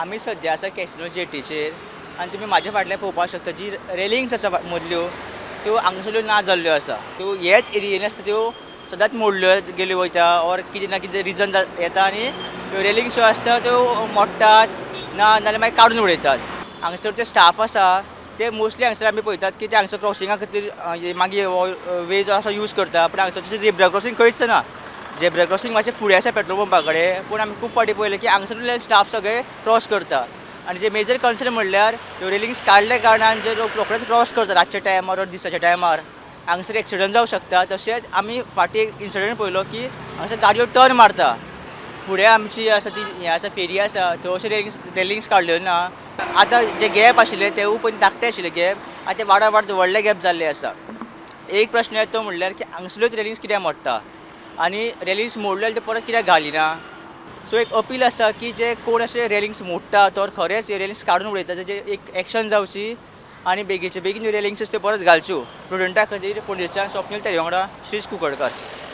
आमी सद्या आसा कॅसिनो जेटीचेर आनी तुमी म्हाज्या फाटल्यान पळोवपाक शकता जी रेलिंग्स आसा मदल्यो त्यो हांगासरल्यो ना जाल्ल्यो आसा. त्यो हेच एरियेन आसता, त्यो सदांच मोडल्यो गेल्यो वयता ऑर कितें ना कितें रिजन येता आनी त्यो रेलिंग्स ज्यो आसता त्यो मोडटात ना जाल्यार मागीर काडून उडयतात. हांगासर जे स्टाफ आसा ते मोस्टली हांगासर आमी पळयतात की ते हांगासर क्रॉसिंगा खातीर मागीर हो वे जो आसा यूज करता, पूण हांगासर झेब्रा क्रॉसींग खंयच ना. झेब्रा क्रॉसींग मातशें फुडें आसा पेट्रोल पंपा कडेन, पूण आमी खूब फावटी पळयलें की हांगासरले स्टाफ सगळे क्रॉस करता. आनी जे मेजर कन्सर्न म्हणल्यार ह्यो रेलिंग्स काडल्या कारणान जे लोक रोखडेच क्रॉस करता रातच्या टायमार ऑर दिसाच्या टायमार, हांगासर एक्सिडंट जावंक शकता. तशेंच आमी फाटीं एक इन्सिडंट पळयलो की हांगासर गाडयो टर्न मारता, फुडें आमची आसा ती हें आसा फेरी आसा थंय अशे रेलिंग्स काडल्यो ना. आतां जे गॅप आशिल्ले तेवूय पयलीं धाकटे आशिल्ले गॅप, आतां ते वाडत वाडत व्हडले गॅप जाल्ले आसा. एक प्रश्न येता तो म्हणल्यार की हांगसल्योच रेलिंग्स कित्याक मोडटा आनी रेलिंग्स मोडल्यो जाल्यार त्यो परत कित्याक घालिना. सो एक अपील आसा की जे कोण अशे रेलिंग्स मोडटा तर खरेंच रेलिंग्स काडून उडयता तेजेर एक एक्शन जावची आनी बेगीचे बेगीन ह्यो रेलिंग्स त्यो परत घालच्यो. प्रुडंटा खातीर पणजेच्यान स्वप्नील तारी वांगडा श्रीश कुंकळकर.